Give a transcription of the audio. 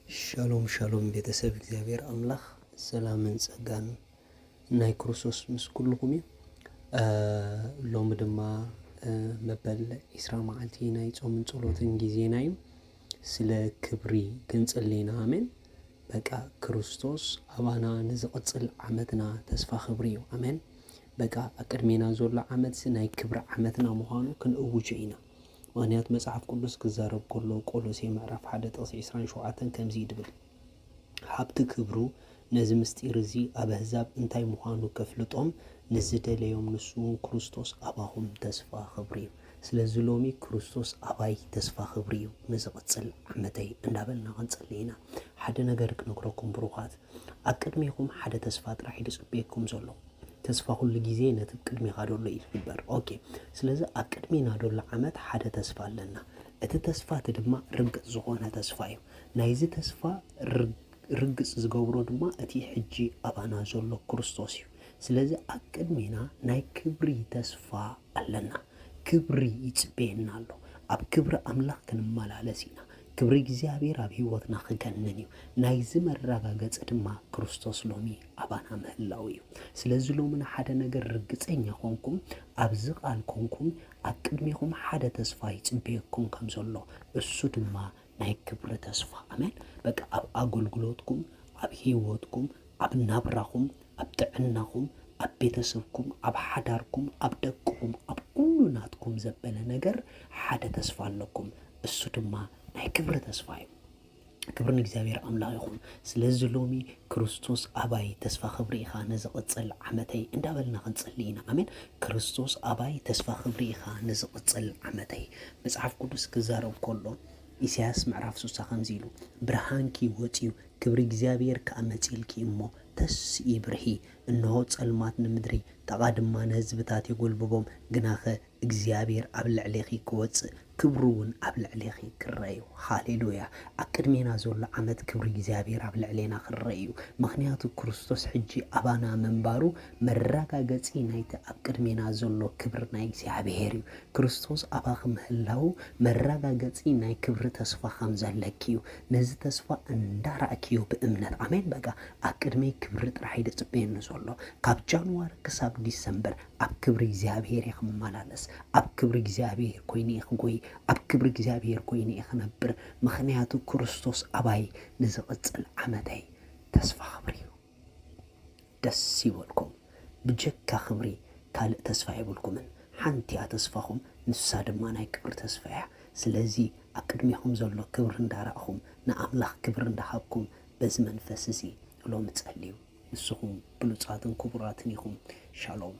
ሻሎም ሻሎም ቤተሰብ እግዚኣብሔር ኣምላኽ ሰላምን ጸጋን ናይ ክርስቶስ ምስ ኩልኹም እዩ። እ፣ ሎሚ ድማ፣ እ፣ መበል ዒስራ መዓልቲ ናይ ጾምን ጸሎትን ግዜና እዩ። ስለ ክብሪ ክንጽሊ ኢና። ኣሜን። በቃ ክርስቶስ ኣባና ንዝቕጽል ዓመትና ተስፋ ክብሪ እዩ። ኣሜን። በቃ ኣብ ቅድሜና ዘሎ ዓመትሲ ናይ ክብሪ ዓመትና ምዃኑ ክንእውጆ ኢና። ምኽንያቱ መጽሓፍ ቅዱስ ክዛረብ ከሎ ቆሎሴ ምዕራፍ ሓደ ጥቕሲ ዒስራን ሸውዓተን ከምዚ እዩ ድብል፣ ሃብቲ ክብሩ ነዚ ምስጢር እዚ ኣብ ኣህዛብ እንታይ ምዃኑ ከፍልጦም ንዝደለዮም ንሱ እውን ክርስቶስ ኣባኹም ተስፋ ክብሪ እዩ። ስለዚ ሎሚ ክርስቶስ ኣባይ ተስፋ ክብሪ እዩ ንዝቕጽል ዓመተይ እንዳበልና ክንጽሊ ኢና። ሓደ ነገር ክነግረኩም ብሩኻት፣ ኣብ ቅድሜኹም ሓደ ተስፋ ጥራሕ እዩ ዝጽበየኩም ዘሎ። ተስፋ ኩሉ ግዜ ነቲ ኣብ ቅድሜኻ ዘሎ እዩ ዝግበር። ኦኬ፣ ስለዚ ኣብ ቅድሜና ዘሎ ዓመት ሓደ ተስፋ ኣለና። እቲ ተስፋ እቲ ድማ ርግጽ ዝኾነ ተስፋ እዩ። ናይዚ ተስፋ ርግ-፣ ርግጽ ዝገብሮ ድማ እቲ ሕጂ ኣባና ዘሎ ክርስቶስ እዩ። ስለዚ ኣብ ቅድሜና ናይ ክብሪ ተስፋ ኣለና። ክብሪ ይጽበየና ኣሎ። ኣብ ክብሪ ኣምላኽ ክንመላለስ ኢና። ክብሪ እግዚኣብሔር ኣብ ህይወትና ክገንን እዩ። ናይዚ መረጋገጺ ድማ ክርስቶስ ሎሚ ኣባና ምህላው እዩ። ስለዚ ሎሚ ንሓደ ነገር ርግጸኛ ኮንኩም፣ ኣብዚ ቃል ኮንኩም፣ ኣብ ቅድሜኹም ሓደ ተስፋ ይጽበየኩም ከም ዘሎ፣ እሱ ድማ ናይ ክብሪ ተስፋ። ኣሜን። በቃ ኣብ ኣገልግሎትኩም፣ ኣብ ህይወትኩም፣ ኣብ ናብራኹም፣ ኣብ ጥዕናኹም፣ ኣብ ቤተሰብኩም፣ ኣብ ሓዳርኩም፣ ኣብ ደቅኹም፣ ኣብ ኩሉ ናትኩም ዘበለ ነገር ሓደ ተስፋ ኣለኩም። እሱ ድማ ናይ ክብሪ ተስፋ እዩ። ክብሪ ንእግዚኣብሔር ኣምላኽ ይኹን። ስለዚ ሎሚ ክርስቶስ ኣባይ ተስፋ ክብሪ ኢኻ ንዝቕጽል ዓመተይ እንዳበልና ክንጽሊ ኢና። ኣሜን። ክርስቶስ ኣባይ ተስፋ ክብሪ ኢኻ ንዝቕጽል ዓመተይ። መጽሓፍ ቅዱስ ክዛረብ ከሎ ኢሳያስ ምዕራፍ ስሳ ከምዚ ኢሉ፣ "ብርሃንኪ ወጽዩ፣ ክብሪ እግዚኣብሔር ከኣ መጺእልኪ እሞ ተስኢ ብርሂ። እንሆ ጸልማት ንምድሪ፣ ጠቓ ድማ ንህዝብታት የጎልብቦም፣ ግናኸ እግዚኣብሔር ኣብ ልዕሌኺ ክወጽእ፣ ክብሩ እውን ኣብ ልዕሌኺ ክረኣዩ።" ሃሌሉያ! ኣብ ቅድሜና ዘሎ ዓመት ክብሪ እግዚኣብሔር ኣብ ልዕሌና ክረኣዩ። ምኽንያቱ ክርስቶስ ሕጂ ኣባና ምንባሩ መረጋገጺ ናይቲ ኣብ ቅድሜና ዘሎ ክብሪ ናይ እግዚኣብሔር እዩ። ክርስቶስ ኣባኺ ምህላዉ መረጋገጺ ናይ ክብሪ ተስፋ ከም ዘለኪ እዩ። ነዚ ተስፋ እንዳረኣክዮ ብእምነት፣ ኣሜን። በቃ ኣብ ቅድመይ ክብሪ ጥራሕ እዩ ዝጽበየኒ ዘሎ። ካብ ጃንዋሪ ክሳብ ዲሰምበር ኣብ ክብሪ እግዚኣብሔር እየ ክመላለስ፣ ኣብ ክብሪ እግዚኣብሔር ኮይነ እየ ክጎይ፣ ኣብ ክብሪ እግዚኣብሔር ኮይነ እየ ክነብር። ምኽንያቱ ክርስቶስ ኣባይ ንዝቕጽል ዓመተይ ተስፋ ክብሪ እዩ። ደስ ይበልኩም። ብጀካ ክብሪ ካልእ ተስፋ የብልኩምን። ሓንቲ እያ ተስፋኹም፣ ንሳ ድማ ናይ ክብሪ ተስፋ እያ። ስለዚ ኣብ ቅድሜኹም ዘሎ ክብሪ እንዳረኣኹም፣ ንኣምላኽ ክብሪ እንዳሃብኩም፣ በዚ መንፈስ እዚ ሎሚ ጸልዩ። ንስኹም ብሉጻትን ክቡራትን ኢኹም። ሻሎም።